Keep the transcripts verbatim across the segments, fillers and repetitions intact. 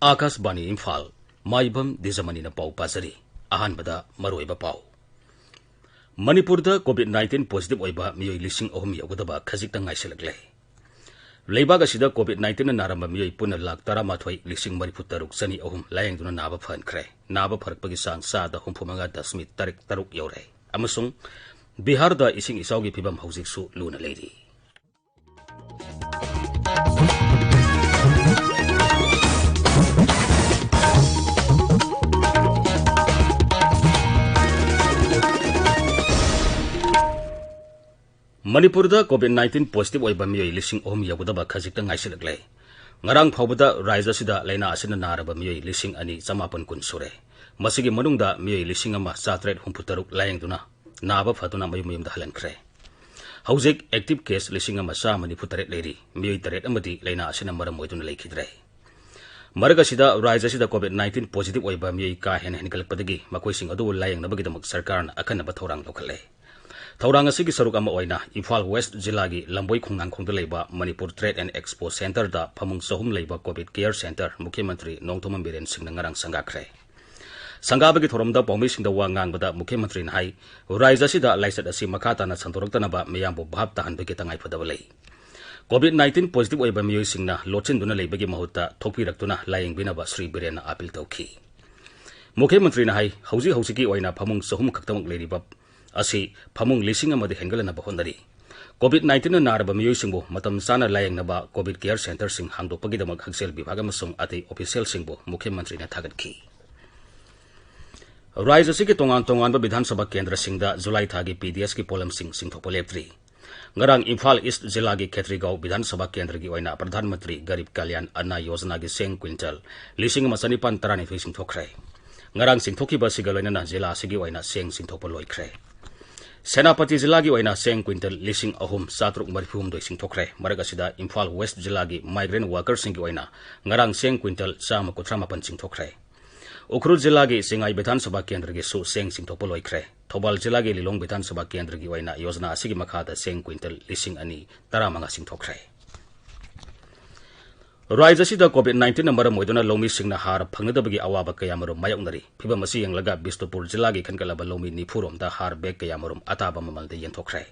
ꯑꯥꯀꯥꯁꯕꯥꯅꯤ ꯏꯝꯐꯥꯜ, ꯃꯥꯏꯕꯝ ꯗꯤꯖꯃꯅꯤꯅ ꯄꯥꯎ ꯄꯥꯖꯔꯤ꯫ ꯑꯍꯥꯟꯕꯗ ꯃꯔꯨꯑꯣꯏꯕ ꯄꯥꯎ꯫ ꯃꯅꯤꯄꯨꯔꯗ COVID nineteen positive ꯑꯣꯏꯕ ꯃꯤꯑꯣꯏ ꯂꯤꯁꯤꯡ ꯑꯍꯨꯝ ꯌꯧꯒꯗꯕ ꯈꯖꯤꯛꯇ ꯉꯥꯏꯁꯤꯜꯂꯛꯂꯦ꯫ ꯂꯩꯕꯥꯛ ꯑꯁꯤꯗ COVID nineteenꯅ ꯅꯥꯔꯝꯕ ꯃꯤꯑꯣꯏ ꯄꯨꯟꯅ ꯂꯥꯈ ꯇꯔꯥꯃꯥꯊꯣꯏ ꯂꯤꯁꯤꯡ ꯃꯔꯤꯐꯨ ꯇꯔꯨꯛ ꯆꯅꯤ ꯑꯍꯨꯝ ꯂꯥꯌꯦꯡꯗꯨꯅ ꯅꯥꯕ ꯐꯍꯟꯈ꯭ꯔꯦ꯫ ꯅꯥꯕ ꯐꯔꯛꯄꯒꯤ ꯆꯥꯡ ꯆꯥꯗ ꯍꯨꯝꯐꯨ ꯃꯉꯥ ꯗꯁꯃꯤꯛ ꯇꯔꯦꯠ ꯇꯔꯨꯛ ꯌꯧꯔꯦ꯫ ꯑꯃꯁꯨꯡ ꯕꯤꯍꯥꯔꯗ ꯏꯁꯤꯡ ꯏꯆꯥꯎꯒꯤ ꯐꯤꯕꯝ ꯍꯧꯖꯤꯛꯁꯨ ꯂꯨꯅ ꯂꯩꯔꯤ꯫ ꯃꯅꯤꯄꯨꯔꯗ COVID nineteen positive ꯑꯣꯏꯕ ꯃꯤꯑꯣꯏ ꯂꯤꯁꯤꯡ ꯑꯍꯨꯝ ꯌꯧꯒꯗꯕ ꯈꯖꯤꯛꯇ ꯉꯥꯏꯁꯤꯜꯂꯛꯂꯦ꯫ ꯉꯔꯥꯡ ꯐꯥꯎꯕꯗ ꯔꯥꯖ꯭ꯌ ꯑꯁꯤꯗ ꯂꯥꯏꯅꯥ ꯑꯁꯤꯅ ꯅꯥꯔꯕ ꯃꯤꯑꯣꯏ ꯂꯤꯁꯤꯡ ꯑꯅꯤ ꯆꯃꯥꯄꯟ ꯀꯨꯟ ꯁꯨꯔꯦ꯫ ꯃꯁꯤꯒꯤ ꯃꯅꯨꯡꯗ ꯃꯤꯑꯣꯏ ꯂꯤꯁꯤꯡ ꯑꯃ ꯆꯥꯇꯔꯦꯠ ꯍꯨꯝꯐꯨ ꯇꯔꯨꯛ ꯂꯥꯌꯦꯡꯗꯨꯅ ꯅꯥꯕ ꯐꯗꯨꯅ ꯃꯌꯨꯝ ꯃꯌꯨꯝꯗ ꯍꯜꯍꯟꯈ꯭ꯔꯦ꯫ ꯍꯧꯖꯤꯛ active case ꯂꯤꯁꯤꯡ ꯑꯃ ꯆꯥꯝꯃ ꯅꯤꯐꯨ ꯇꯔꯦꯠ ꯂꯩꯔꯤ꯫ ꯃꯤꯑꯣꯏ ꯇꯔꯦꯠ ꯑꯃꯗꯤ ꯂꯥꯏꯅꯥ ꯑꯁꯤꯅ ꯃꯔꯝ ꯑꯣꯏꯗꯨꯅ ꯂꯩꯈꯤꯗ꯭ꯔꯦ꯫ ꯃꯔꯛ ꯑꯁꯤꯗ ꯔꯥꯖ꯭ꯌ ꯑꯁꯤꯗ COVID nineteen positive ꯑꯣꯏꯕ ꯃꯤꯑꯣꯏ ꯀꯥ ꯍꯦꯟꯅ ꯍꯦꯟꯒꯠꯂꯛꯄꯗꯒꯤ ꯃꯈꯣꯏꯁꯤꯡ ꯑꯗꯨꯕꯨ ꯂꯥꯌꯦꯡꯅꯕꯒꯤꯗꯃꯛ ꯁꯔꯀꯥꯔꯅ ꯑꯀꯟꯅꯕ ꯊꯧꯔꯥꯡ ꯂꯧꯈꯠꯂꯦ꯫ ꯊꯧꯔꯥꯡ ꯑꯁꯤꯒꯤ ꯁꯔꯨꯛ ꯑꯃ ꯑꯣꯏꯅ ꯏꯝꯐꯥꯜ ꯋꯦꯁ꯭ꯠ ꯖꯤꯂꯥꯒꯤ ꯂꯝꯕꯣꯏ ꯈꯣꯡꯅꯥꯡꯈꯣꯡꯗ ꯂꯩꯕ ꯃꯅꯤꯄꯨꯔ Trade and Expo Centreꯗ ꯐꯃꯨꯡ ꯆꯍꯨꯝ ꯂꯩꯕ COVID care center ꯃꯨꯈ꯭ꯌ ꯃꯟꯇ꯭ꯔꯤ ꯅꯣꯡꯊꯣꯝꯕꯝ ꯕꯤꯔꯦꯟ ꯁꯤꯡꯅ ꯉꯔꯥꯡ ꯁꯪꯒꯥꯈ꯭ꯔꯦ꯫ ꯁꯪꯒꯥꯕꯒꯤ ꯊꯧꯔꯝꯗ ꯄꯥꯎꯃꯤꯁꯤꯡꯗ ꯋꯥ ꯉꯥꯡꯕꯗ ꯃꯨꯈ꯭ꯌ ꯃꯟꯇ꯭ꯔꯤꯅ ꯍꯥꯏ, ꯔꯥꯖ꯭ꯌ ꯑꯁꯤꯗ ꯂꯥꯏꯆꯠ ꯑꯁꯤ ꯃꯈꯥ ꯇꯥꯅ ꯁꯟꯗꯣꯔꯛꯇꯅꯕ ꯃꯤꯌꯥꯝꯕꯨ ꯚꯥꯞ ꯇꯥꯍꯟꯕꯒꯤ ꯇꯉꯥꯏꯐꯗꯕ ꯂꯩ꯫ COVID nineteen positive ꯑꯣꯏꯕ ꯃꯤꯑꯣꯏꯁꯤꯡꯅ ꯂꯣꯠꯁꯤꯟꯗꯨꯅ ꯂꯩꯕꯒꯤ ꯃꯍꯨꯠꯇ ꯊꯣꯛꯄꯤꯔꯛꯇꯨꯅ ꯂꯥꯌꯦꯡꯕꯤꯅꯕ ꯁ꯭ꯔꯤ ꯕꯤꯔꯦꯟꯅ ꯑꯥꯄꯤꯜ ꯇꯧꯈꯤ꯫ ꯃꯨꯈ꯭ꯌ ꯃꯟꯇ꯭ꯔꯤꯅ ꯍꯥꯏ, ꯍꯧꯖꯤꯛ ꯍꯧꯖꯤꯛꯀꯤ ꯑꯣꯏꯅ ꯐꯃꯨꯡ ꯆꯍꯨꯝ ꯈꯛꯇꯃꯛ ꯂꯩꯔꯤꯕ ꯑꯁꯤ ꯐꯃꯨꯡ ꯂꯤꯁꯤꯡ ꯑꯃꯗ ꯍꯦꯟꯒꯠꯂꯅꯕ ꯍꯣꯠꯅꯔꯤ꯫ COVID nineteenꯅ ꯅꯥꯔꯕ ꯃꯤꯑꯣꯏꯁꯤꯡꯕꯨ ꯃꯇꯝ ꯆꯥꯅ ꯂꯥꯌꯦꯡꯅꯕ COVID care centreꯁꯤꯡ ꯍꯥꯡꯗꯣꯛꯄꯒꯤꯗꯃꯛ ꯍꯛꯁꯦꯜ ꯕꯤꯚꯥꯒ ꯑꯃꯁꯨꯡ ꯑꯇꯩ officialꯁꯤꯡꯕꯨ ꯃꯨꯈ꯭ꯌ ꯃꯟꯇ꯭ꯔꯤꯅ ꯊꯥꯒꯠꯈꯤ꯫ ꯔꯥꯖ꯭ꯌ ꯑꯁꯤꯒꯤ ꯇꯣꯉꯥꯟ ꯇꯣꯉꯥꯟꯕ ꯕꯤꯙꯥꯟ ꯁꯚꯥ ꯀꯦꯟꯗ꯭ꯔꯁꯤꯡꯗ ꯖꯨꯂꯥꯏ ꯊꯥꯒꯤ PDSꯀꯤ ꯄꯣꯠꯂꯝꯁꯤꯡ ꯆꯤꯡꯊꯣꯛꯄ ꯂꯦꯞꯇ꯭ꯔꯤ꯫ ꯉꯔꯥꯡ ꯏꯝꯐꯥꯜ ꯏꯁ꯭ꯠ ꯖꯤꯂꯥꯒꯤ ꯈꯦꯇ꯭ꯔꯤꯒꯥꯎ ꯕꯤꯙꯥꯟ ꯁꯚꯥ ꯀꯦꯟꯗ꯭ꯔꯒꯤ ꯑꯣꯏꯅ ꯄ꯭ꯔꯙꯥꯟ ꯃꯟꯇ꯭ꯔꯤ ꯒꯔꯤꯕ ꯀꯂꯌꯥꯟ ꯑꯟꯅ ꯌꯣꯖꯅꯥꯒꯤ ꯆꯦꯡ ꯀ꯭ꯋꯤꯟꯇꯜ ꯂꯤꯁꯤꯡ ꯑꯃ ꯆꯅꯤꯄꯥꯟ ꯇꯔꯥꯅꯤꯊꯣꯏ ꯆꯤꯡꯊꯣꯛꯈ꯭ꯔꯦ꯫ ꯉꯔꯥꯡ ꯆꯤꯡꯊꯣꯛꯈꯤꯕ ꯑꯁꯤꯒ ꯂꯣꯏꯅꯅ ꯖꯤꯂꯥ ꯑꯁꯤꯒꯤ ꯑꯣꯏꯅ ꯆꯦꯡ ꯆꯤꯡꯊꯣꯛꯄ ꯂꯣꯏꯈ꯭ꯔꯦ꯫ ꯁꯦꯅꯥꯄꯇꯤ ꯖꯤꯂꯥꯒꯤ ꯑꯣꯏꯅ ꯆꯦꯡ ꯀ꯭ꯋꯤꯟꯇꯜ ꯂꯤꯁꯤꯡ ꯑꯍꯨꯝ ꯆꯥꯇ꯭ꯔꯨꯛ ꯃꯔꯤꯐꯨ ꯍꯨꯝꯗꯣꯏ ꯆꯤꯡꯊꯣꯛꯈ꯭ꯔꯦ꯫ ꯃꯔꯛ ꯑꯁꯤꯗ ꯏꯝꯐꯥꯜ ꯋꯦꯁ꯭ꯠ ꯖꯤꯂꯥꯒꯤ migrant workerꯁꯤꯡꯒꯤ ꯑꯣꯏꯅ ꯉꯔꯥꯡ ꯆꯦꯡ ꯀ꯭ꯋꯤꯟꯇꯜ ꯆꯥꯝꯃ ꯀꯨꯟꯊ꯭ꯔꯥ ꯃꯥꯄꯟ ꯆꯤꯡꯊꯣꯛꯈ꯭ꯔꯦ꯫ ꯎꯈ꯭ꯔꯨꯜ ꯖꯤꯂꯥꯒꯤ ꯆꯤꯡꯉꯥꯏ ꯕꯤꯙꯥꯟ ꯁꯚꯥ ꯀꯦꯟꯗ꯭ꯔꯒꯤꯁꯨ ꯆꯦꯡ ꯆꯤꯡꯊꯣꯛꯄ ꯂꯣꯏꯈ꯭ꯔꯦ꯫ ꯊꯧꯕꯥꯜ ꯖꯤꯂꯥꯒꯤ ꯂꯤꯂꯣꯡ ꯕꯤꯙꯥꯟ ꯁꯚꯥ ꯀꯦꯟꯗ꯭ꯔꯒꯤ ꯑꯣꯏꯅ ꯌꯣꯖꯅꯥ ꯑꯁꯤꯒꯤ ꯃꯈꯥꯗ ꯆꯦꯡ ꯀ꯭ꯋꯤꯟꯇꯜ ꯂꯤꯁꯤꯡ ꯑꯅꯤ ꯇꯔꯥꯃꯉꯥ ꯆꯤꯡꯊꯣꯛꯈ꯭ꯔꯦ꯫ ꯔꯥꯖ꯭ꯌ ꯑꯁꯤꯗ COVID nineteenꯅ ꯃꯔꯝ ꯑꯣꯏꯗꯨꯅ ꯂꯧꯃꯤꯁꯤꯡꯅ ꯍꯥꯔ ꯐꯪꯅꯗꯕꯒꯤ ꯑꯋꯥꯕ ꯀꯌꯥꯃꯔꯨꯝ ꯃꯥꯌꯣꯛꯅꯔꯤ꯫ ꯐꯤꯚꯝ ꯑꯁꯤ ꯌꯦꯡꯂꯒ ꯕꯤꯁꯅꯨꯄꯨꯔ ꯖꯤꯂꯥꯒꯤ ꯈꯟꯒꯠꯂꯕ ꯂꯧꯃꯤ ꯅꯤꯐꯨ ꯔꯣꯝꯗ ꯍꯥꯔ bag ꯀꯌꯥꯃꯔꯨꯝ ꯑꯇꯥꯕ ꯃꯃꯜꯗ ꯌꯦꯟꯊꯣꯛꯈ꯭ꯔꯦ꯫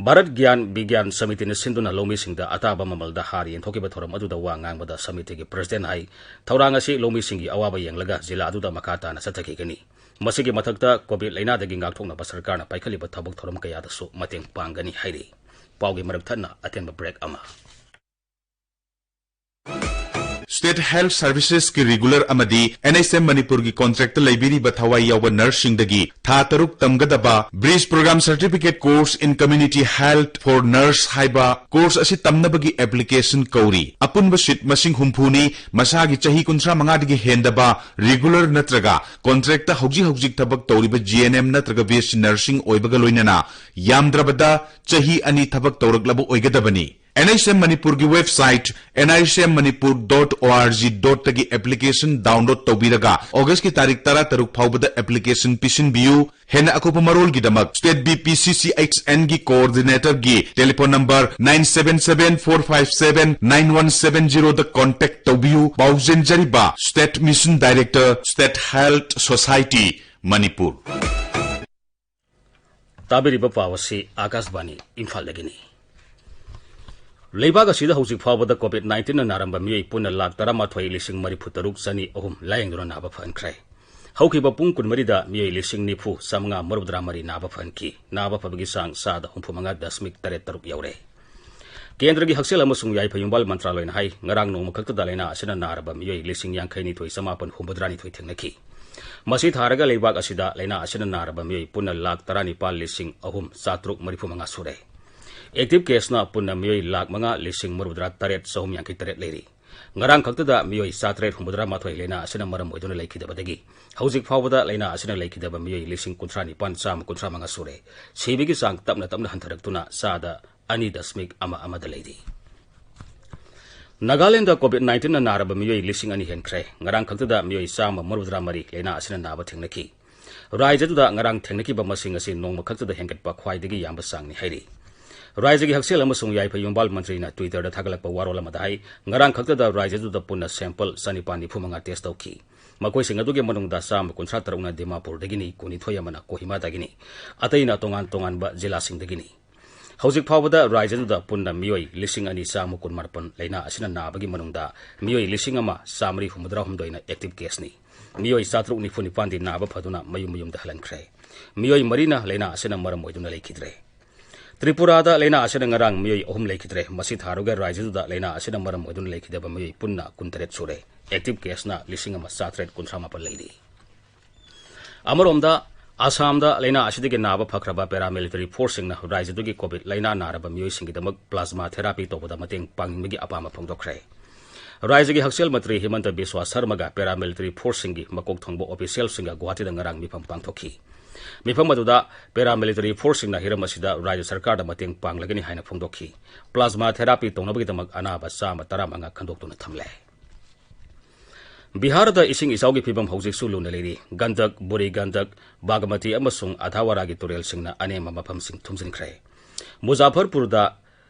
ꯚꯥꯔꯠ ꯒ꯭ꯌꯥꯟ ꯕꯤꯒ꯭ꯌꯥꯟ ꯁꯃꯤꯇꯤꯅ ꯁꯤꯟꯗꯨꯅ ꯂꯧꯃꯤꯁꯤꯡꯗ ꯑꯇꯥꯕ ꯃꯃꯜꯗ ꯍꯥꯔ ꯌꯦꯟꯊꯣꯛꯈꯤꯕ ꯊꯧꯔꯝ ꯑꯗꯨꯗ ꯋꯥ ꯉꯥꯡꯕꯗ ꯁꯃꯤꯇꯤꯒꯤ presidentꯅ ꯍꯥꯏ, ꯊꯧꯔꯥꯡ ꯑꯁꯤ ꯂꯧꯃꯤꯁꯤꯡꯒꯤ ꯑꯋꯥꯕ ꯌꯦꯡꯂꯒ ꯖꯤꯂꯥ ꯑꯗꯨꯗ ꯃꯈꯥ ꯇꯥꯅ ꯆꯠꯊꯈꯤꯒꯅꯤ꯫ ꯃꯁꯤꯒꯤ ꯃꯊꯛꯇ COVID ꯂꯥꯏꯅꯥꯗꯒꯤ ꯉꯥꯛꯊꯣꯛꯅꯕ ꯁꯔꯀꯥꯔꯅ ꯄꯥꯏꯈꯠꯂꯤꯕ ꯊꯕꯛ ꯊꯧꯔꯝ ꯀꯌꯥꯗꯁꯨ ꯃꯇꯦꯡ ꯄꯥꯡꯒꯅꯤ ꯍꯥꯏꯔꯤ꯫ ꯄꯥꯎꯒꯤ ꯃꯔꯛ ꯊꯠꯅ ꯑꯇꯦꯟꯕ break ꯑꯃ꯫ State Health Servicesꯀꯤ regular ꯑꯃꯗꯤ NHM ꯃꯅꯤꯄꯨꯔꯒꯤ contractꯇ ꯂꯩꯕꯤꯔꯤꯕ ꯊꯋꯥꯏ ꯌꯥꯎꯕ nurseꯁꯤꯡꯗꯒꯤ ꯊꯥ ꯇꯔꯨꯛ ꯇꯝꯒꯗꯕ Bridge Program Certificate Course in Community Health for Nurse ꯍꯥꯏꯕ course ꯑꯁꯤ ꯇꯝꯅꯕꯒꯤ application ꯀꯧꯔꯤ꯫ ꯑꯄꯨꯟꯕ seat ꯃꯁꯤꯡ ꯍꯨꯝꯐꯨꯅꯤ꯫ ꯃꯁꯥꯒꯤ ꯆꯍꯤ ꯀꯨꯟꯊ꯭ꯔꯥ ꯃꯉꯥꯗꯒꯤ ꯍꯦꯟꯗꯕ regular ꯅꯠꯇ꯭ꯔꯒ contractꯇ ꯍꯧꯖꯤꯛ ꯍꯧꯖꯤꯛ ꯊꯕꯛ ꯇꯧꯔꯤꯕ GNM ꯅꯠꯇ꯭ꯔꯒ BSc nursing ꯑꯣꯏꯕꯒ ꯂꯣꯏꯅꯅ ꯌꯥꯝꯗ꯭ꯔꯕꯗ ꯆꯍꯤ ꯑꯅꯤ ꯊꯕꯛ ꯇꯧꯔꯛꯂꯕ ꯑꯣꯏꯒꯗꯕꯅꯤ꯫ NHM ꯃꯅꯤꯄꯨꯔꯒꯤ website N H M Manipur dot O R G dot ꯇꯒꯤ application download ꯇꯧꯕꯤꯔꯒ Augustꯀꯤ ꯇꯥꯔꯤꯛ ꯇꯔꯥ ꯇꯔꯨꯛ ꯐꯥꯎꯕꯗ application ꯄꯤꯁꯤꯟꯕꯤꯌꯨ꯫ ꯍꯦꯟꯅ ꯑꯀꯨꯞꯄ ꯃꯔꯣꯜꯒꯤꯗꯃꯛ State BPCCHNꯒꯤ coordinatorꯒꯤ telephone number nine seven seven four five seven nine one seven zeroꯗ contact ꯇꯧꯕꯤꯌꯨ꯫ ꯄꯥꯎꯖꯦꯟꯖꯔꯤꯕ State Mission Director, State Health Society, Manipur. ꯇꯥꯕꯤꯔꯤꯕ ꯄꯥꯎ ꯑꯁꯤ ꯑꯥꯀꯥꯁꯕꯥꯅꯤ ꯏꯝꯐꯥꯜꯗꯒꯤꯅꯤ꯫ ꯂꯩꯕꯥꯛ ꯑꯁꯤꯗ ꯍꯧꯖꯤꯛ ꯐꯥꯎꯕꯗ COVID nineteenꯅ ꯅꯥꯔꯝꯕ ꯃꯤꯑꯣꯏ ꯄꯨꯟꯅ ꯂꯥꯈ ꯇꯔꯥꯃꯥꯊꯣꯏ ꯂꯤꯁꯤꯡ ꯃꯔꯤꯐꯨ ꯇꯔꯨꯛ ꯆꯅꯤ ꯑꯍꯨꯝ ꯂꯥꯌꯦꯡꯗꯨꯅ ꯅꯥꯕ ꯐꯍꯟꯈ꯭ꯔꯦ꯫ ꯍꯧꯈꯤꯕ ꯄꯨꯡ ꯀꯨꯟꯃꯔꯤꯗ ꯃꯤꯑꯣꯏ ꯂꯤꯁꯤꯡ ꯅꯤꯐꯨ ꯆꯥꯃꯉꯥ ꯃꯧꯗ꯭ꯔꯥ ꯃꯔꯤ ꯅꯥꯕ ꯐꯍꯟꯈꯤ꯫ ꯅꯥꯕ ꯐꯕꯒꯤ ꯆꯥꯡ ꯆꯥꯗ ꯍꯨꯝꯐꯨ ꯃꯉꯥ ꯗꯁꯃꯤꯛ ꯇꯔꯦꯠ ꯇꯔꯨꯛ ꯌꯧꯔꯦ꯫ ꯀꯦꯟꯗ꯭ꯔꯒꯤ ꯍꯛꯁꯦꯜ ꯑꯃꯁꯨꯡ ꯌꯥꯏꯐ ꯌꯨꯝꯕꯥꯜ ꯃꯟꯇ꯭ꯔꯥꯂꯣꯏꯅ ꯍꯥꯏ, ꯉꯔꯥꯡ ꯅꯣꯡꯃ ꯈꯛꯇꯗ ꯂꯥꯏꯅꯥ ꯑꯁꯤꯅ ꯅꯥꯔꯕ ꯃꯤꯑꯣꯏ ꯂꯤꯁꯤꯡ ꯌꯥꯡꯈꯩ ꯅꯤꯊꯣꯏ ꯆꯃꯥꯄꯟ ꯍꯨꯝꯐꯨꯇꯔꯥꯅꯤꯊꯣꯏ ꯊꯦꯡꯅꯈꯤ꯫ ꯃꯁꯤ ꯊꯥꯔꯒ ꯂꯩꯕꯥꯛ ꯑꯁꯤꯗ ꯂꯥꯏꯅꯥ ꯑꯁꯤꯅ ꯅꯥꯔꯕ ꯃꯤꯑꯣꯏ ꯄꯨꯟꯅ ꯂꯥꯈ ꯇꯔꯥꯅꯤꯄꯥꯜ ꯂꯤꯁꯤꯡ ꯑꯍꯨꯝ ꯆꯥꯇ꯭ꯔꯨꯛ ꯃꯔꯤꯐꯨ ꯃꯉꯥ ꯁꯨꯔꯦ꯫ Active caseꯅ ꯄꯨꯟꯅ ꯃꯤꯑꯣꯏ ꯂꯥꯈ ꯃꯉꯥ ꯂꯤꯁꯤꯡ ꯃꯔꯤꯐꯨꯇꯔꯥ ꯇꯔꯦꯠ ꯆꯍꯨꯝ ꯌꯥꯡꯈꯩ ꯇꯔꯦꯠ ꯂꯩꯔꯤ꯫ ꯉꯔꯥꯡ ꯈꯛꯇꯗ ꯃꯤꯑꯣꯏ ꯆꯥꯇ꯭ꯔꯦꯠ ꯍꯨꯝꯐꯨꯇꯔꯥ ꯃꯥꯊꯣꯏ ꯂꯥꯏꯅꯥ ꯑꯁꯤꯅ ꯃꯔꯝ ꯑꯣꯏꯗꯨꯅ ꯂꯩꯈꯤꯗꯕꯗꯒꯤ ꯍꯧꯖꯤꯛ ꯐꯥꯎꯕꯗ ꯂꯥꯏꯅꯥ ꯑꯁꯤꯅ ꯂꯩꯈꯤꯗꯕ ꯃꯤꯑꯣꯏ ꯂꯤꯁꯤꯡ ꯀꯨꯟꯊ꯭ꯔꯥ ꯅꯤꯄꯥꯟ ꯆꯥꯝꯃ ꯀꯨꯟꯊ꯭ꯔꯥ ꯃꯉꯥ ꯁꯨꯔꯦ꯫ ꯁꯤꯕꯒꯤ ꯆꯥꯡ ꯇꯞꯅ ꯇꯞꯅ ꯍꯟꯊꯔꯛꯇꯨꯅ ꯆꯥꯗ ꯑꯅꯤ ꯗꯁꯃꯤꯛ ꯑꯃ ꯑꯃꯗ ꯂꯩꯔꯤ꯫ ꯅꯥꯒꯥꯂꯦꯟꯗ COVID nineteenꯅ ꯅꯥꯔꯕ ꯃꯤꯑꯣꯏ ꯂꯤꯁꯤꯡ ꯑꯅꯤ ꯍꯦꯟꯈ꯭ꯔꯦ꯫ ꯉꯔꯥꯡ ꯈꯛꯇꯗ ꯃꯤꯑꯣꯏ ꯆꯥꯝꯃ ꯃꯧꯗ꯭ꯔꯥ ꯃꯔꯤ ꯂꯥꯏꯅꯥ ꯑꯁꯤꯅ ꯅꯥꯕ ꯊꯦꯡꯅꯈꯤ꯫ ꯔꯥꯖ꯭ꯌꯗꯨꯗ ꯉꯔꯥꯡ ꯊꯦꯡꯅꯈꯤꯕ ꯃꯁꯤꯡ ꯑꯁꯤ ꯅꯣꯡꯃ ꯈꯛꯇꯗ ꯍꯦꯟꯒꯠꯄ ꯈ꯭ꯋꯥꯏꯗꯒꯤ ꯌꯥꯝꯕ ꯆꯥꯡꯅꯤ ꯍꯥꯏꯔꯤ꯫ ꯔꯥꯏꯖ꯭ꯌꯒꯤ ꯍꯛꯁꯦꯜ ꯑꯃꯁꯨꯡ ꯌꯥꯏꯐ ꯌꯨꯝꯕꯥꯜ ꯃꯟꯇ꯭ꯔꯤꯅ Twitter-ꯗ ꯊꯥꯒꯠꯂꯛꯄ ꯋꯥꯔꯣꯜ ꯑꯃꯗ ꯍꯥꯏ, ꯉꯔꯥꯡ ꯈꯛꯇꯗ ꯔꯥꯏꯖ꯭ꯌꯗꯨꯗ ꯄꯨꯟꯅ sample ꯆꯅꯤꯄꯥꯟ ꯅꯤꯐꯨ ꯃꯉꯥ test ꯇꯧꯈꯤ꯫ ꯃꯈꯣꯏꯁꯤꯡ ꯑꯗꯨꯒꯤ ꯃꯅꯨꯡꯗ ꯆꯥꯝꯃ ꯀꯨꯟꯊ꯭ꯔꯥ ꯇꯔꯨꯛꯅ ꯗꯤꯃꯥꯄꯨꯔꯗꯒꯤꯅꯤ, ꯀꯨꯟꯅꯤꯊꯣꯏ ꯑꯃꯅ ꯀꯣꯍꯤꯃꯥꯗꯒꯤꯅꯤ꯫ ꯑꯇꯩꯅ ꯇꯣꯉꯥꯟ ꯇꯣꯉꯥꯟꯕ ꯖꯤꯂꯥꯁꯤꯡꯗꯒꯤꯅꯤ꯫ ꯍꯧꯖꯤꯛ ꯐꯥꯎꯕꯗ ꯔꯥꯏꯖ꯭ꯌꯗꯨꯗ ꯄꯨꯟꯅ ꯃꯤꯑꯣꯏ ꯂꯤꯁꯤꯡ ꯑꯅꯤ ꯆꯥꯝꯃ ꯀꯨꯟꯃꯥꯄꯟ ꯂꯥꯏꯅꯥ ꯑꯁꯤꯅ ꯅꯥꯕꯒꯤ ꯃꯅꯨꯡꯗ ꯃꯤꯑꯣꯏ ꯂꯤꯁꯤꯡ ꯑꯃ ꯆꯥꯃꯔꯤ ꯍꯨꯝꯐꯨꯇꯔꯥꯍꯨꯝꯗꯣꯏꯅ active case-ꯅꯤ꯫ ꯃꯤꯑꯣꯏ ꯆꯥꯇ꯭ꯔꯨꯛ ꯅꯤꯐꯨ ꯅꯤꯄꯥꯟꯗꯤ ꯅꯥꯕ ꯐꯗꯨꯅ ꯃꯌꯨꯝ ꯃꯌꯨꯝꯗ ꯍꯜꯍꯟꯈ꯭ꯔꯦ꯫ ꯃꯤꯑꯣꯏ ꯃꯔꯤꯅ ꯂꯥꯏꯅꯥ ꯑꯁꯤꯅ ꯃꯔꯝ ꯑꯣꯏꯗꯨꯅ ꯂꯩꯈꯤꯗ꯭ꯔꯦ꯫ ꯇ꯭ꯔꯤꯄꯨꯔꯥꯗ ꯂꯥꯏꯅꯥ ꯑꯁꯤꯅ ꯉꯔꯥꯡ ꯃꯤꯑꯣꯏ ꯑꯍꯨꯝ ꯂꯩꯈꯤꯗ꯭ꯔꯦ꯫ ꯃꯁꯤ ꯊꯥꯔꯨꯒ ꯔꯥꯏꯖ꯭ꯌꯗꯨꯗ ꯂꯥꯏꯅꯥ ꯑꯁꯤꯅ ꯃꯔꯝ ꯑꯣꯏꯗꯨꯅ ꯂꯩꯈꯤꯗꯕ ꯃꯤꯑꯣꯏ ꯄꯨꯟꯅ ꯀꯨꯟꯇꯔꯦꯠ ꯁꯨꯔꯦ꯫ Active case-ꯅ ꯂꯤꯁꯤꯡ ꯑꯃ ꯆꯥꯇ꯭ꯔꯦꯠ ꯀꯨꯟꯊ꯭ꯔꯥ ꯃꯥꯄꯟ ꯂꯩꯔꯤ꯫ ꯑꯃꯔꯣꯝꯗ, ꯑꯁꯥꯝꯗ ꯂꯥꯏꯅꯥ ꯑꯁꯤꯗꯒꯤ ꯅꯥꯕ ꯐꯈ꯭ꯔꯕ paramilitary force-ꯁꯤꯡꯅ ꯔꯥꯏꯖ꯭ꯌꯗꯨꯒꯤ COVID ꯂꯥꯏꯅꯥ ꯅꯥꯔꯕ ꯃꯤꯑꯣꯏꯁꯤꯡꯒꯤꯗꯃꯛ plasma therapy ꯇꯧꯕꯗ ꯃꯇꯦꯡ ꯄꯥꯡꯅꯤꯡꯕꯒꯤ ꯑꯄꯥꯝꯕ ꯐꯣꯡꯗꯣꯛꯈ꯭ꯔꯦ꯫ ꯔꯥꯏꯖ꯭ꯌꯒꯤ ꯍꯛꯁꯦꯜ ꯃꯟꯇ꯭ꯔꯤ ꯍꯤꯃꯟꯇ ꯕꯤꯁ꯭ꯋꯥ ꯁꯔꯃꯒ paramilitary force-ꯁꯤꯡꯒꯤ ꯃꯀꯣꯛ ꯊꯣꯡꯕ official-ꯁꯤꯡꯒ ꯒꯨꯋꯥꯍꯥꯇꯤꯗ ꯉꯔꯥꯡ ꯃꯤꯐꯝ ꯄꯥꯡꯊꯣꯛꯈꯤ꯫ ꯃꯤꯐꯝ ꯑꯗꯨꯗ paramilitary force-ꯁꯤꯡꯅ ꯍꯤꯔꯝ ꯑꯁꯤꯗ ꯔꯥꯏꯖ꯭ꯌ ꯁꯔꯀꯥꯔꯗ ꯃꯇꯦꯡ ꯄꯥꯡꯂꯒꯅꯤ ꯍꯥꯏꯅ ꯐꯣꯡꯗꯣꯛꯈꯤ꯫ Plasma therapy ꯇꯧꯅꯕꯒꯤꯗꯃꯛ ꯑꯅꯥꯕ ꯆꯥꯝꯃ ꯇꯔꯥꯃꯉꯥ ꯈꯟꯗꯣꯛꯇꯨꯅ ꯊꯝꯂꯦ꯫ ꯕꯤꯍꯥꯔꯗ ꯏꯁꯤꯡ ꯏꯆꯥꯎꯒꯤ ꯐꯤꯕꯝ ꯍꯧꯖꯤꯛꯁꯨ ꯂꯨꯅ ꯂꯩꯔꯤ꯫ ꯒꯟꯗꯛ, ꯕꯨꯔꯤ ꯒꯟꯗꯛ, ꯕꯥꯒꯃꯇꯤ ꯑꯃꯁꯨꯡ ꯑꯊꯥꯋꯥꯔꯥꯒꯤ ꯇꯨꯔꯦꯜꯁꯤꯡꯅ ꯑꯅꯦꯝꯕ ꯃꯐꯝꯁꯤꯡ ꯊꯨꯝꯖꯤꯟꯈ꯭ꯔꯦ꯫ ꯃꯨꯖꯥꯐꯔꯄꯨꯔꯗ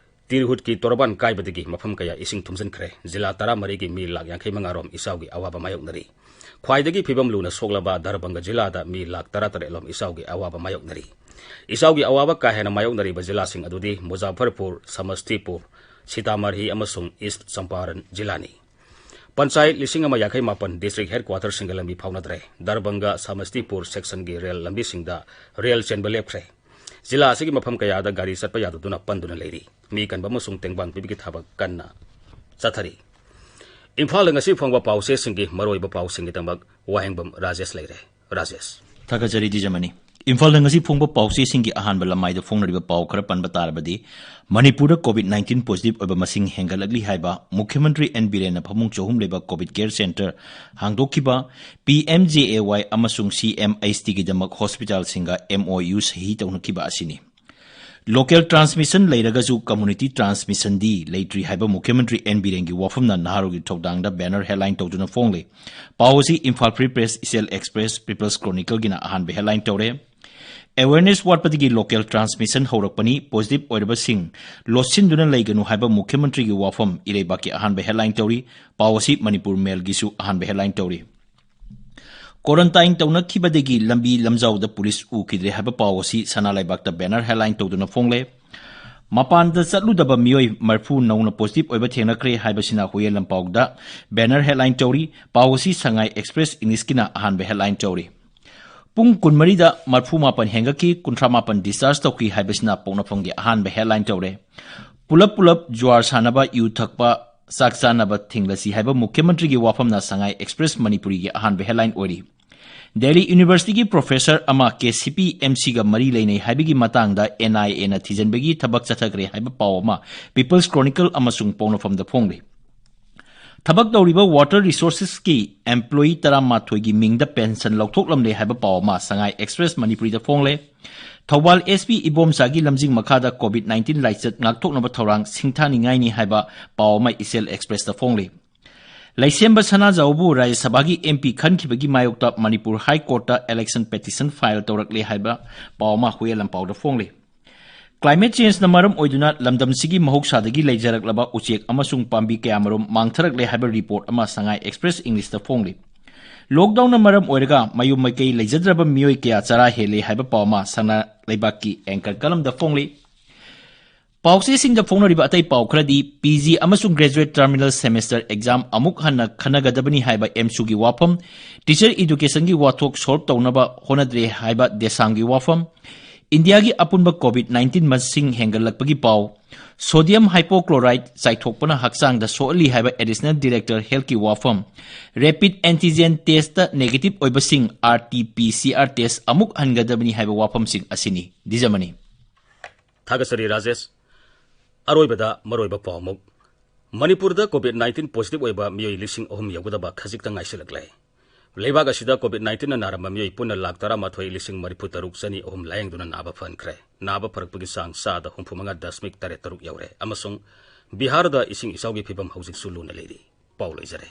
ꯇꯤꯔꯍꯨꯠꯀꯤ ꯇꯣꯔꯕꯥꯟ ꯀꯥꯏꯕꯗꯒꯤ ꯃꯐꯝ ꯀꯌꯥ ꯏꯁꯤꯡ ꯊꯨꯝꯖꯤꯟꯈ꯭ꯔꯦ꯫ ꯖꯤꯂꯥ ꯇꯔꯥꯃꯔꯤꯒꯤ ꯃꯤ ꯂꯥꯈ ꯌꯥꯡꯈꯩ ꯃꯉꯥ ꯔꯣꯝ ꯏꯆꯥꯎꯒꯤ ꯑꯋꯥꯕ ꯃꯥꯌꯣꯛꯅꯔꯤ꯫ ꯈ꯭ꯋꯥꯏꯗꯒꯤ ꯐꯤꯕꯝ ꯂꯨꯅ ꯁꯣꯛꯂꯕ ꯗꯔꯕꯪꯒ ꯖꯤꯂꯥꯗ ꯃꯤ ꯂꯥꯈ ꯇꯔꯥꯇꯔꯦꯠ ꯂꯣꯝ ꯏꯆꯥꯎꯒꯤ ꯑꯋꯥꯕ ꯃꯥꯌꯣꯛꯅꯔꯤ꯫ ꯏꯆꯥꯎꯒꯤ ꯑꯋꯥꯕ ꯀꯥ ꯍꯦꯟꯅ ꯃꯥꯌꯣꯛꯅꯔꯤꯕ ꯖꯤꯂꯥꯁꯤꯡ ꯑꯗꯨꯗꯤ ꯃꯨꯖꯥꯐꯔꯄꯨꯔ, ꯁꯃꯁꯇꯤꯄꯨꯔ, ꯁꯤꯇꯥꯃꯔꯍꯤ ꯑꯃꯁꯨꯡ ꯏꯁ꯭ꯠ ꯆꯝꯄꯥꯔꯟ ꯖꯤꯂꯥꯅꯤ꯫ ꯄꯟꯆꯥꯌꯠ ꯂꯤꯁꯤꯡ ꯑꯃ ꯌꯥꯡꯈꯩ ꯃꯥꯄꯟ district headquarter-ꯁꯤꯡꯒ ꯂꯝꯕꯤ ꯐꯥꯎꯅꯗ꯭ꯔꯦ꯫ ꯗꯔꯕꯪꯒ ꯁꯃꯁꯇꯤꯄꯨꯔ section-ꯒꯤ ꯔꯦꯜ ꯂꯝꯕꯤꯁꯤꯡꯗ ꯔꯦꯜ ꯆꯦꯟꯕ ꯂꯦꯞꯈ꯭ꯔꯦ꯫ ꯖꯤꯂꯥ ꯑꯁꯤꯒꯤ ꯃꯐꯝ ꯀꯌꯥꯗ ꯒꯥꯔꯤ ꯆꯠꯄ ꯌꯥꯗꯗꯨꯅ ꯄꯟꯗꯨꯅ ꯂꯩꯔꯤ꯫ ꯃꯤ ꯀꯟꯕ ꯑꯃꯁꯨꯡ ꯇꯦꯡꯕꯥꯡ ꯄꯤꯕꯒꯤ ꯊꯕꯛ ꯀꯟꯅ ꯆꯠꯊꯔꯤ꯫ ꯏꯝꯐꯥꯜꯗ ꯉꯁꯤ ꯐꯣꯡꯕ ꯄꯥꯎꯆꯦꯁꯤꯡꯒꯤ ꯃꯔꯨꯑꯣꯏꯕ ꯄꯥꯎꯁꯤꯡꯒꯤꯗꯃꯛ ꯋꯥꯍꯦꯡꯕꯝ ꯔꯥꯖꯦꯁ ꯂꯩꯔꯦ꯫ ꯔꯥꯖꯦꯁ꯫ ꯊꯥꯒꯠꯆꯔꯤ ꯗꯤꯖꯃꯅꯤ꯫ ꯏꯝꯐꯥꯜꯗ ꯉꯁꯤ ꯐꯣꯡꯕ ꯄꯥꯎꯆꯦꯁꯤꯡꯒꯤ ꯑꯍꯥꯟꯕ ꯂꯃꯥꯏꯗ ꯐꯣꯡꯅꯔꯤꯕ ꯄꯥꯎ ꯈꯔ ꯄꯟꯕ ꯇꯥꯔꯕꯗꯤ, ꯃꯅꯤꯄꯨꯔꯗ COVID nineteen positive ꯑꯣꯏꯕ ꯃꯁꯤꯡ ꯍꯦꯟꯒꯠꯂꯛꯂꯤ ꯍꯥꯏꯕ, ꯃꯨꯈ꯭ꯌ ꯃꯟꯇ꯭ꯔꯤ ꯑꯦꯟ ꯕꯤꯔꯦꯟꯅ ꯐꯃꯨꯡ ꯆꯍꯨꯝ ꯂꯩꯕ COVID care center ꯍꯥꯡꯗꯣꯛꯈꯤꯕ, P M J A Y ꯑꯃꯁꯨꯡ C M H T-ꯒꯤꯗꯃꯛ hospital-ꯁꯤꯡꯒ M O U ꯁꯍꯤ ꯇꯧꯅꯈꯤꯕ ꯑꯁꯤꯅꯤ꯫ Local transmission ꯂꯩꯔꯒꯁꯨ community transmission-ꯗꯤ ꯂꯩꯇ꯭ꯔꯤ ꯍꯥꯏꯕ ꯃꯨꯈ꯭ꯌ ꯃꯟꯇ꯭ꯔꯤ ꯑꯦꯟ ꯕꯤꯔꯦꯟꯒꯤ ꯋꯥꯐꯝꯅ ꯅꯍꯥꯔꯣꯜꯒꯤ ꯊꯧꯗꯥꯡꯗ banner headline ꯇꯧꯗꯨꯅ ꯐꯣꯡꯂꯤ꯫ ꯄꯥꯎ ꯑꯁꯤ ꯏꯝꯐꯥꯜ Free Press, ꯏꯆꯦꯜ Express, People's Chronicle-ꯒꯤꯅ ꯑꯍꯥꯟꯕ headline ꯇꯧꯔꯦ꯫ Awareness ꯋꯥꯠꯄꯗꯒꯤ local transmission ꯍꯧꯔꯛꯄꯅꯤ, positive ꯑꯣꯏꯔꯕꯁꯤꯡ ꯂꯣꯠꯁꯤꯟꯗꯨꯅ ꯂꯩꯒꯅꯨ ꯍꯥꯏꯕ ꯃꯨꯈ꯭ꯌ ꯃꯟꯇ꯭ꯔꯤꯒꯤ ꯋꯥꯐꯝ ꯏꯔꯩꯕꯥꯛꯀꯤ ꯑꯍꯥꯟꯕ headline ꯇꯧꯔꯤ꯫ ꯄꯥꯎ ꯑꯁꯤ ꯃꯅꯤꯄꯨꯔ ꯃꯦꯜꯒꯤꯁꯨ ꯑꯍꯥꯟꯕ headline ꯇꯧꯔꯤ꯫ Quarantine ꯇꯧꯅꯈꯤꯕꯗꯒꯤ ꯂꯝꯕꯤ ꯂꯝꯖꯥꯎꯗ ꯄꯨꯂꯤꯁ ꯎꯈꯤꯗ꯭ꯔꯦ ꯍꯥꯏꯕ ꯄꯥꯎ ꯑꯁꯤ ꯁꯅꯥ ꯂꯩꯕꯥꯛꯇ banner headline ꯇꯧꯗꯨꯅ ꯐꯣꯡꯂꯦ꯫ ꯃꯄꯥꯟꯗ ꯆꯠꯂꯨꯗꯕ ꯃꯤꯑꯣꯏ ꯃꯔꯤꯐꯨ ꯅꯧꯅ positive ꯑꯣꯏꯕ ꯊꯦꯡꯅꯈ꯭ꯔꯦ ꯍꯥꯏꯕꯁꯤꯅ ꯍꯨꯌꯦꯟ ꯂꯝꯄꯥꯎꯗ banner headline ꯇꯧꯔꯤ꯫ ꯄꯥꯎ ꯑꯁꯤ ꯁꯉꯥꯏ Express Englishꯀꯤꯅ ꯑꯍꯥꯟꯕ headline ꯇꯧꯔꯤ꯫ ꯄꯨꯡ ꯀꯨꯟꯃꯔꯤꯗ ꯃꯔꯤꯐꯨ ꯃꯥꯄꯟ ꯍꯦꯟꯒꯠꯈꯤ, ꯀꯨꯟꯊ꯭ꯔꯥ ꯃꯥꯄꯟ discharge ꯇꯧꯈꯤ ꯍꯥꯏꯕꯁꯤꯅ ꯄꯣꯛꯅꯐꯝꯒꯤ ꯑꯍꯥꯟꯕ headline ꯇꯧꯔꯦ꯫ ꯄꯨꯂꯞ ꯄꯨꯂꯞ ꯖꯨꯋꯥꯔ ꯁꯥꯟꯅꯕ, ꯌꯨ ꯊꯛꯄ, ꯆꯥꯛ ꯆꯥꯅꯕ ꯊꯤꯡꯂꯁꯤ ꯍꯥꯏꯕ ꯃꯨꯈ꯭ꯌ ꯃꯟꯇ꯭ꯔꯤꯒꯤ ꯋꯥꯐꯝꯅ ꯁꯉꯥꯏ Express ꯃꯅꯤꯄꯨꯔꯤꯒꯤ ꯑꯍꯥꯟꯕ headline ꯑꯣꯏꯔꯤ꯫ ꯗꯦꯜꯂꯤ ꯌꯨꯅꯤꯚꯔꯁꯤꯇꯤꯒꯤ professor ꯑꯃ KCP MCꯒ ꯃꯔꯤ ꯂꯩꯅꯩ ꯍꯥꯏꯕꯒꯤ ꯃꯇꯥꯡꯗ NIAꯅ ꯊꯤꯖꯤꯟꯕꯒꯤ ꯊꯕꯛ ꯆꯠꯊꯈ꯭ꯔꯦ ꯍꯥꯏꯕ ꯄꯥꯎ ꯑꯃ People's Chronicle ꯑꯃꯁꯨꯡ ꯄꯣꯛꯅꯐꯝꯗ ꯐꯣꯡꯂꯤ꯫ ꯊꯕꯛ ꯇꯧꯔꯤꯕ Water Resourcesꯀꯤ employee ꯇꯔꯥꯃꯥꯊꯣꯏꯒꯤ ꯃꯤꯡꯗ pension ꯂꯧꯊꯣꯛꯂꯝꯂꯦ ꯍꯥꯏꯕ ꯄꯥꯎ ꯑꯃ ꯁꯉꯥꯏ Express ꯃꯅꯤꯄꯨꯔꯤꯗ ꯐꯣꯡꯂꯦ꯫ ꯊꯧꯕꯥꯜ SP ꯏꯕꯣꯝꯆꯥꯒꯤ ꯂꯝꯖꯤꯡ ꯃꯈꯥꯗ COVID nineteen ꯂꯥꯏꯆꯠ ꯉꯥꯛꯊꯣꯛꯅꯕ ꯊꯧꯔꯥꯡ ꯁꯤꯡꯊꯥꯅꯤꯡꯉꯥꯏꯅꯤ ꯍꯥꯏꯕ ꯄꯥꯎ ꯑꯃ ꯏꯆꯦꯜ Expressꯇ ꯐꯣꯡꯂꯤ꯫ ꯂꯩꯁꯦꯝꯕ ꯁꯅꯥꯖꯥꯎꯕꯨ ꯔꯥꯖ꯭ꯌ ꯁꯚꯥꯒꯤ MP ꯈꯟꯈꯤꯕꯒꯤ ꯃꯥꯌꯣꯛꯇ Manipur High Courtꯇ election petition file ꯇꯧꯔꯛꯂꯦ ꯍꯥꯏꯕ ꯄꯥꯎ ꯑꯃ ꯍꯨꯌꯦꯟ ꯂꯝꯄꯥꯎꯗ ꯐꯣꯡꯂꯤ꯫ Climate changeꯅ ꯃꯔꯝ ꯑꯣꯏꯗꯨꯅ ꯂꯝꯗꯝꯁꯤꯒꯤ ꯃꯍꯧꯁꯥꯗꯒꯤ ꯂꯩꯖꯔꯛꯂꯕ ꯎꯆꯦꯛ ꯑꯃꯁꯨꯡ ꯄꯥꯝꯕꯤ ꯀꯌꯥꯃꯔꯨꯝ ꯃꯥꯡꯊꯔꯛꯂꯦ ꯍꯥꯏꯕ report ꯑꯃ ꯁꯉꯥꯏ Express Englishꯇ ꯐꯣꯡꯂꯤ꯫ Lockdownꯅ ꯃꯔꯝ ꯑꯣꯏꯔꯒ ꯃꯌꯨꯝ ꯃꯀꯩ ꯂꯩꯖꯗ꯭ꯔꯕ ꯃꯤꯑꯣꯏ ꯀꯌꯥ ꯆꯔꯥ ꯍꯦꯜꯂꯦ ꯍꯥꯏꯕ ꯄꯥꯎ ꯑꯃ ꯁꯅꯥ ꯂꯩꯕꯥꯛꯀꯤ anchor columnꯗ ꯐꯣꯡꯂꯤ꯫ ꯄꯥꯎꯆꯦꯁꯤꯡꯗ ꯐꯣꯡꯅꯔꯤꯕ ꯑꯇꯩ ꯄꯥꯎ ꯈꯔꯗꯤ, PG ꯑꯃꯁꯨꯡ graduate terminal semester exam ꯑꯃꯨꯛ ꯍꯟꯅ ꯈꯟꯅꯒꯗꯕꯅꯤ ꯍꯥꯏꯕ AMSUꯒꯤ ꯋꯥꯐꯝ, teacher educationꯒꯤ ꯋꯥꯊꯣꯛ solve ꯇꯧꯅꯕ ꯍꯣꯠꯅꯗ꯭ꯔꯦ ꯍꯥꯏꯕ DESAMꯒꯤ ꯋꯥꯐꯝ, ꯏꯟꯗꯤꯌꯥꯒꯤ ꯑꯄꯨꯟꯕ COVID nineteen ꯃꯁꯤꯡ ꯍꯦꯟꯒꯠꯂꯛꯄꯒꯤ ꯄꯥꯎ, sodium hypochlorite ꯆꯥꯏꯊꯣꯛꯄꯅ ꯍꯛꯆꯥꯡꯗ ꯁꯣꯛꯍꯜꯂꯤ ꯍꯥꯏꯕ Additional Director Healthꯀꯤ ꯋꯥꯐꯝ, rapid antigen testꯇ negative ꯑꯣꯏꯕꯁꯤꯡ RT-PCR test ꯑꯃꯨꯛ ꯍꯟꯒꯗꯕꯅꯤ ꯍꯥꯏꯕ ꯋꯥꯐꯝꯁꯤꯡ ꯑꯁꯤꯅꯤ꯫ ꯗꯤꯖꯃꯅꯤ꯫ ꯊꯥꯒꯠꯆꯔꯤ ꯔꯥꯖꯦꯁ꯫ ꯑꯔꯣꯏꯕꯗ ꯃꯔꯨꯑꯣꯏꯕ ꯄꯥꯎ ꯑꯃꯨꯛ꯫ ꯃꯅꯤꯄꯨꯔꯗ COVID nineteen positive ꯑꯣꯏꯕ ꯃꯤꯑꯣꯏ ꯂꯤꯁꯤꯡ ꯑꯍꯨꯝ ꯌꯧꯒꯗꯕ ꯈꯖꯤꯛꯇ ꯉꯥꯏꯁꯤꯜꯂꯛꯂꯦ꯫ ꯂꯩꯕꯥꯛ ꯑꯁꯤꯗ COVID nineteenꯅ ꯅꯥꯔꯝꯕ ꯃꯤꯑꯣꯏ ꯄꯨꯟꯅ ꯂꯥꯈ ꯇꯔꯥꯃꯥꯊꯣꯏ ꯂꯤꯁꯤꯡ ꯃꯔꯤꯐꯨ ꯇꯔꯨꯛ ꯆꯅꯤ ꯑꯍꯨꯝ ꯂꯥꯌꯦꯡꯗꯨꯅ ꯅꯥꯕ ꯐꯍꯟꯈ꯭ꯔꯦ꯫ ꯅꯥꯕ ꯐꯔꯛꯄꯒꯤ ꯆꯥꯡ ꯆꯥꯗ ꯍꯨꯝꯐꯨ ꯃꯉꯥ ꯗꯁꯃꯤꯛ ꯇꯔꯦꯠ ꯇꯔꯨꯛ ꯌꯧꯔꯦ ꯑꯃꯁꯨꯡ ꯕꯤꯍꯥꯔꯗ ꯏꯁꯤꯡ ꯏꯆꯥꯎꯒꯤ ꯐꯤꯕꯝ ꯍꯧꯖꯤꯛꯁꯨ ꯂꯨꯅ ꯂꯩꯔꯤ꯫ ꯄꯥꯎ ꯂꯣꯏꯖꯔꯦ꯫